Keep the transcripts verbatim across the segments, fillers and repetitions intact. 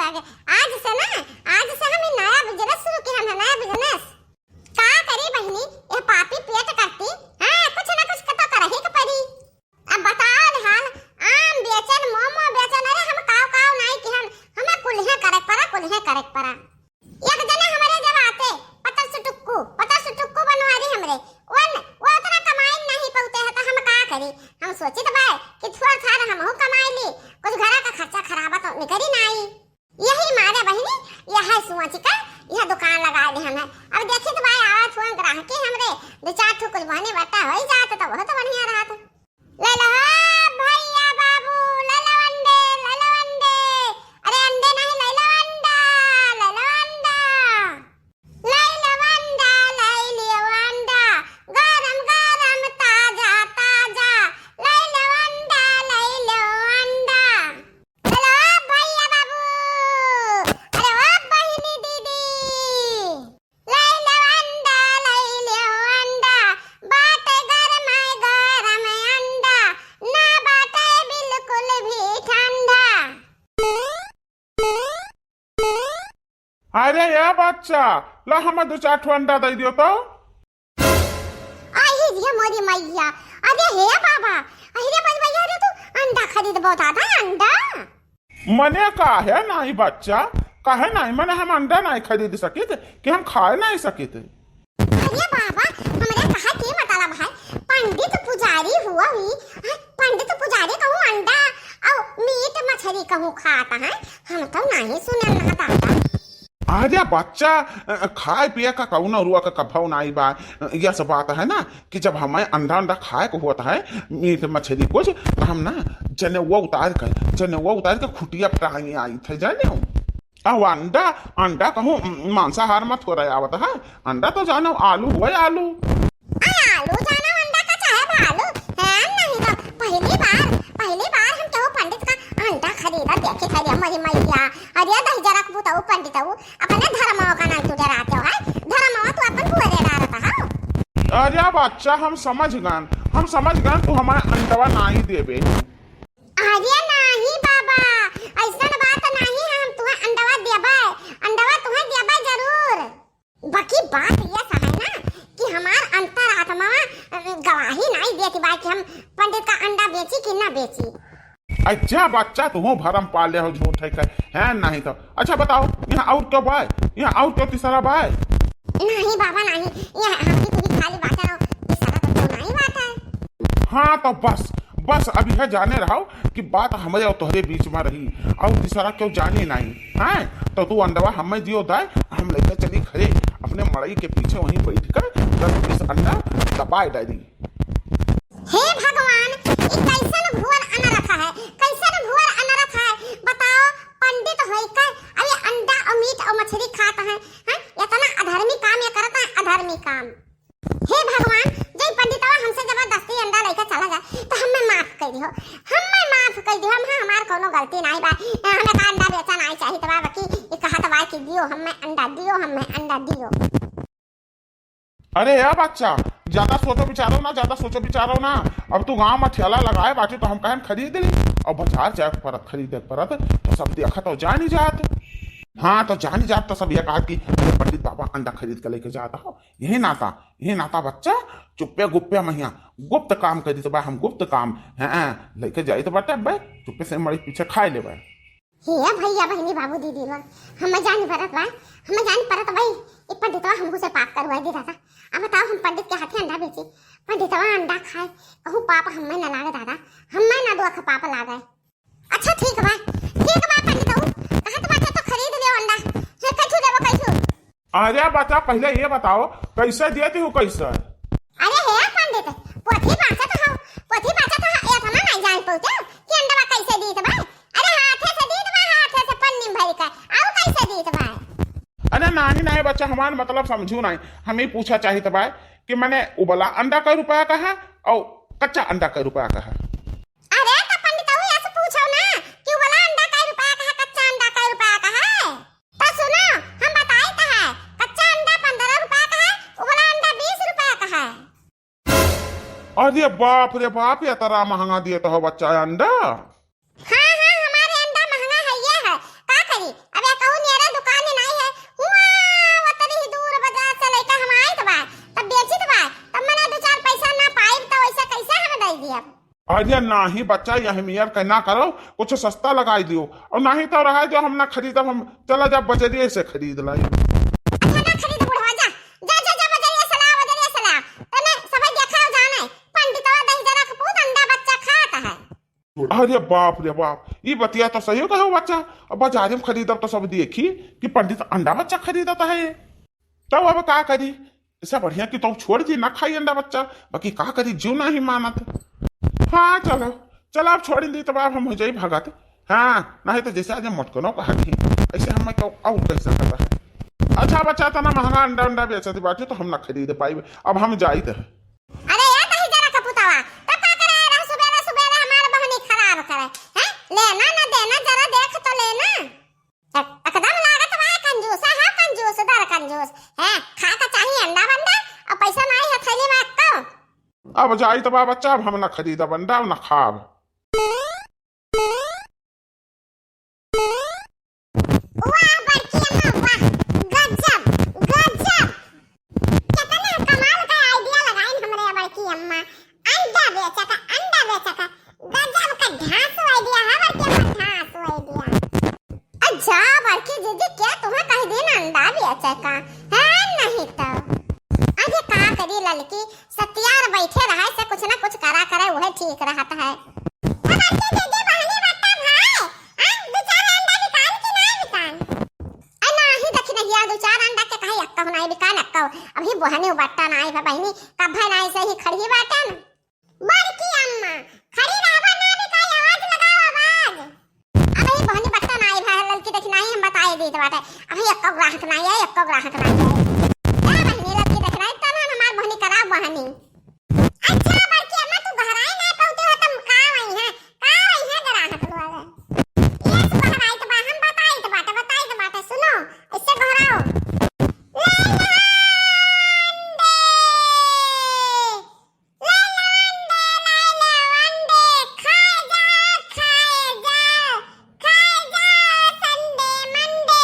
आज से ना, आज से हम ई नया business शुरू किहन है, नया business। का करी बहिनी, यह पापी पेट करती, हाँ, कुछ ना कुछ तो करही के पड़ी। अब बताओ ले हाल, आम बेचन, मोमो बेचन, अरे हम काव काव नाई किहन, हमें कुल्हे करे पड़ा, कुल्हे करे पड़ा। एक जने हमरे जब आते, पतर सुटुक्कू, पतर सुटुक्कू बनवारी हमरे, वन, वो उतना कमाई नहीं पौते है, तो हम का करी? हम सोचित बाय कि थोड़ा थार हमहू कमाई ली, कुछ घरा का खर्चा खराबा तो निकरी नाई। यही मारे बहिनी, यह सोच के यह दुकान लगा दे हमें। अब देखित बाय आवत हुआ ग्राहकी हमरे, दो चार ठो कुछ बहने बट्टा होई जात तो बहुत बढ़िया रहत। ले लो हो भैया बाबू, ले लो अंडे, ले लो अंडे। अरे अंडे नहीं, ले लो अंडा, ले लो अंडा। ले लो अंडा, ले लियो अंडा। गरम गरम ताजा ताजा। ले लो अंडा, ले लो अंडा। ले लो भैया बाबू। अरे ओ बहिनी दीदी। लैलो अंडा, लैलो अंडा, बाटे गरम गरम अंडा, ना बाटे बिल्कुल भी ठंडा। अरे ए बच्चा, ला हमें दो चार ठो अंडा दे दियो तो। आई रे मोरी मैया, अरे हे बाबा, अरे मोरी मैया, अरे तू अंडा खरीदबो दादा, अंडा? मने काहे नाई बच्चा, काहे नाई? मने हम अंडा नाई खरीद सकित कि हम खाए नाई सकित? अरे बाबा, हमरे कहा के मतलब है, पंडित पुजारी हुआ ही, हैं? पंडित पुजारी कहूँ अंडा और मीट मछली कहूँ खात है, हम तो नहीं सुने ना दादा। अरे बच्चा, अ, खाए पिए का कौनो रुआ का कभौ नाई बा। अ, यह सब बात है ना कि जब हमें अंडा अंडा खाए को होता है, मीट मछली कुछ, तो हम ना जनेउआ उतार के, जनेउआ उतार के खुटिया पर टांगे आई थे, जाने हो? अब अंडा, अंडा कहूँ, म, मांसाहार में थोड़ा आवत है, अंडा तो जानो आलू हुआ आलू। अरे आलू जानो अंडा का चाहे भालू, है नहीं तो पहली बार, पहली बार हम केहू पंडित का अंडा खरीदा देखे थे रे मोरी मैया। अरे दहिजरा के पुतऊ पंडितऊ, अपने धर्मवा का नाम तू डराते हो, है? धर्मवा तू अपन भुअरे डारत हो। अरे बच्चा, हम समझ गन, हम समझ गन, तू हमारे अंडवा नाही देबे। अरे नाही बाबा, ऐसन बात नाही है, हम तुम्हें अंडवा देबे, अंडवा तुम्हें देबे जरूर। बाकी बात यह है ना कि हमार अंतरात्मा, अ, गवाही नाही देती बा कि हम पंडित का अंडा बेची कि ना बेची। अच्छा बच्चा, तू भरम पाले हो झूठ है, है नहीं तो। अच्छा बताओ, यहाँ और क्यों बाय, यहाँ और क्यों तीसरा बाय? नहीं बाबा नहीं, यहाँ हम भी तुम्हें खाली बात है, तीसरा तो क्यों नहीं बात है। हाँ तो बस, बस अब यह जाने रहो कि बात हमरे और तोहरे बीच में रही, और तीसरा क्यों जाने नहीं, हैं? तो तू अंडवा हमें दियो दाय, हम लेके चली घरे, अपने मड़ई के पीछे वहीं बैठ कर दस बीस अंडा दबाए डाली। हे भगवान, ई कैसन घोर अनरथ है, कैसन घोर अनरथ है, बताओ, पंडित होइकर अब ये अंडा और मीट और मछली खात हैं, हैं? इतना अधर्मी काम ये करत हैं, अधर्मी काम। हे भगवान, जे पंडितवा हमसे जबरदस्ती अंडा लेके चला जाए, तो हमें माफ कर दियो, हमें माफ कर दियो, हम, हमार कोनो गलती नहीं बा, हमें का अंडा बेचा नहीं चाहित बा, बाकी ये कहत बा कि दियो हमें अंडा, दियो हमें अंडा, दियो। अरे ए बच्चा, ज्यादा सोचो विचारो ना, ज्यादा सोचो विचारो ना। अब तू गांव में ठेला लगाए बाटे तो हम कहन खरीद ली, और बाजार जाए के परत, खरीदे के परत तो सब देखत और जानी जात। हाँ, तो जानी जात तो सब ये कहा कि "अरे पंडित बाबा अंडा खरीद के लेके जाता हो।" यही नाता, यही नाता बच्चा, चुप्पे गुप्पे महिया गुप्त काम करी तो बा, हम गुप्त काम है लेके जाई तो बाटे बे, चुप्पे से मड़ी पीछे खाए लेबे। हे भैया, बहिनी, बाबू, दीदी लोग, हमें जानी परत बा, हमें जानी परत बा, ई पंडितवा हमहू से पाप करवाई दे दादा। अब बताओ, हम पंडित के हाथे अंडा बेची, पंडितवा अंडा खाए, कहूँ पाप हमें न लागे दादा, हमें न दुख पाप लागे। अच्छा ठीक बा, ठीक बा पंडितऊ, कहत बाटे तो खरीद लियो अंडा। हे कैठू देबो कैठू? अरे बच्चा, पहले ये बताओ, कैसे दिए थी वो कैसे? अरे हे पंडित, पोथी बाँचत हो, पोथी बाँचत हो, इतना नहीं जान पौते कि अंडवा कैसे दीत बा? अरे हाथे से दीत बा, हाथे से पन्नी में भरी का, आऊ कैसे दीत बा? अरे नानी, नहीं बच्चा, हमार मतलब समझू नहीं, हम ही पूछा चाहित बा कि मने उबला अंडा कै रुपया का है और कच्चा अंडा कै रुपया का है? अरे तो पंडितऊ, ऐसे पूछो ना कि उबला अंडा कै रुपया का है, कच्चा अंडा कै रुपया का है? तो सुनो, हम बताई तो है, कच्चा अंडा पन्द्रह रुपया का है, उबला अंडा बीस रुपया का है। अरे बाप रे बाप, इतना महंगा दिए तो हो बच्चा अंडा। हाँ, हाँ, हमारे अंडा महंगा है, ये है, का करी? अब अरे नाही बच्चा, यह मेर के ना करो, कुछ सस्ता लगाई दियो, और नाही तो रहा जो हम ना खरीदब, हम चला जा बजरिए से खरीद लाई। अच्छा ना खरीद बुढ़वा, जा, जा, जा, जा, बजरिए से ला, बजरिए से ला। तने सब देखा जाने, पंडितवा दही जरा के पूत अंडा बच्चा खात है। अरे बाप रे बाप, ई बतिया तो सही कहो बच्चा। अब बाजारे में खरीदब तो सब देखी कि पंडित अंडा बच्चा खरीदत है। तब अब का करी? इससे बढ़िया कि तू छोड़ दी, ना खाई अंडा बच्चा। बाकी का करी, जीव नाही मानत। हाँ चलो, चलो अब छोड़ दी, तब अब हम हो जाई भगत। हाँ, नाही तो जैसे आज मोटकनो कहा थी, ऐसे हम तो और कह सकता है। अच्छा बच्चा, इतना महंगा अंडा, अंडा बेचत बाटे तो हम ना खरीद पाई। अब हम जाइत है। अरे ए दही जरा कपूतावा, तब का करे रह सुबेरे सुबेरे हमार बहनी खराब करे, हैं? लेना ना देना, जरा देख तो लेना। एक-, एकदम लागत बा कंजूस, हाँ कंजूस, दर कंजूस, हैं? खा के चाही अंडा बंडा, और पैसा नाही है थैली में एक्को। अब जाइत बा बच्चा, अब हम ना खरीदब अंडा, ना खाब। वाह बड़की अम्मा, वाह, गजब, गजब। केतना कमाल का idea लगाइन हमरे बड़की अम्मा। अंडा बेचे का, अंडा बेचे का। गजब का धांसू idea है बड़की अम्मा, धांसू idea। अच्छा बड़की जीजी, क्या तुम्हें कह दिन अंडा बेचे का? है नहीं तो। अरे का करी ललकी, सतियार बैठे रहे से कुछ ना कुछ करा करे, वह ठीक रहत है। अब बड़की जीजी बहनी बट्टा भाई, आ, दो चार अंडा निकाल के ना निकाल। आ, नाही दखिनहिया, दो चार अंडा के कहे एक्को नाही निकाल एक्को। अभी बहनी बट्टा नाही भा बहनी, कब है नाही सही खड़ी बाटन। बड़की अम्मा, खड़ी रहबा ना निकाल, आवाज लगाओ आवाज। अबही बहनी बट्टा नाही भा, ललकी दखिनही हम बताए देत बाटे। अबही एक्को ग्राहक नाही है, एक्को ग्राहक नाही है। ए बहनी ललकी दखिनही, तब हम हमार बहनी करा बहनी। अच्छा बड़की अम्मा, तू घराई नाही पहुंचे हो, तब का वही है? का वही है ग्राहक लोग? ये तू घराई तो बा, हम बताई तो बाटे, बताई तो बाटे, सुनो, इससे घराओ। ले लो अंडे, ले लो अंडे, ले लो अंडे, खाए जाओ, खाए जाओ, खाए जाओ संडे मंडे।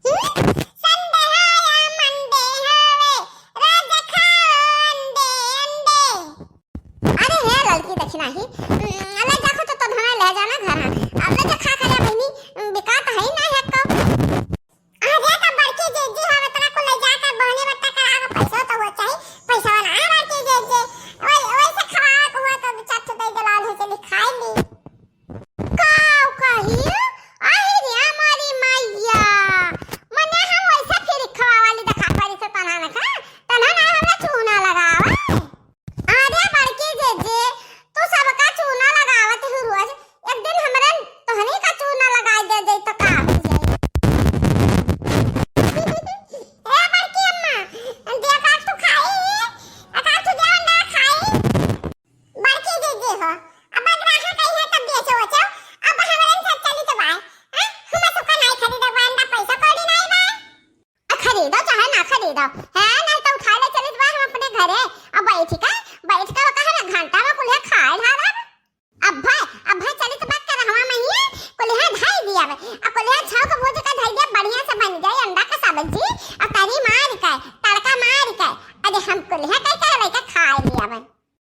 हम्म? संडे हो या मंडे होवे, रोज खाओ अंडे, अंडे। अरे हे ललकी दखिनही, हम्म, ले जाखो तो तोधना ले जाना घर, हाँ। अब ले जा खा खा ले बहनी, हम्म, बिकात है ना है तो। अरे तो बड़की जीजी हम इतना को ले जाकर बहनी बट्टा करा के पैसा तो हो चाही, पैसा ना है बड़की जीजी। वही, वैसे खवा को हुआ तो दो चार ठो दे दलाल है, चली खाई ली। काव कही? अहि रे हमारी मैया, मने हम वैसे फिर खवा वाली देखा करी से तना न खा, तना ना हमरा चूना लगावा। अरे बड़की जीजी, तू सबका चूना लगावत हू रोज, एक दिन हमरे तोहनी का चूना लगाई दे दे तो का हो जाई? ए बड़की अम्मा, देखा तू खाई, अका तू देवन ना खाई। बड़की जीजी हो, अब ग्राहक आई है तब बेचो वचो, अब हमरे से चली तो बाय, हैं? हम सुका नहीं खरीदे, बांडा पैसा कौड़ी नहीं बाय। आ खरीदो चाहे ना खरीदो, है नहीं तो उठा ले चली तो बाय हम अपने घरे। अब बैठ के, बैठ के वो कहे ना घंटा में कुल्हे खाए ढाला। अब भाई, अब भाई चली तो बाय करहवा में ही, कुल्हे धाई दिया बे। आ कुल्हे छौंक भूज के धाई दिया, बढ़िया से बन जाए अंडा का सब्जी, आ तरी मार के, तड़का मार के, अरे हम कुल्हे कह के लेके खाए लिया बे।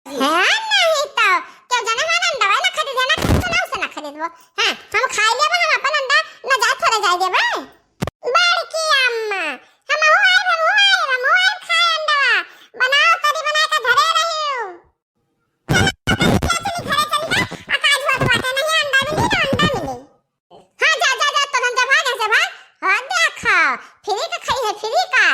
हाँ, नहीं तो, क्यों जाने हमारा अंडवा ना खरीदे, ना खरीदो, ना उसे ना खरीदबो। हाँ, हम खाई लेबे, हम अपन अंडा ना जाए थोड़े जाए देबे। बड़की अम्मा, हम हूँ आइब, हम हूँ आइब, हम हूँ आइब खाए अंडवा। बनाओ, तरी बना के धरे रहियो। चलो, चलो, चलो, घरे चली जा। आ काज होत बाटे, नहीं अंडा मिली, ना अंडा मिली। हाँ, जा, जा, जा, तुरंत जा, भाग, यहाँ से भाग। हाँ, देखा, फ्री का खाई है, फ्री का।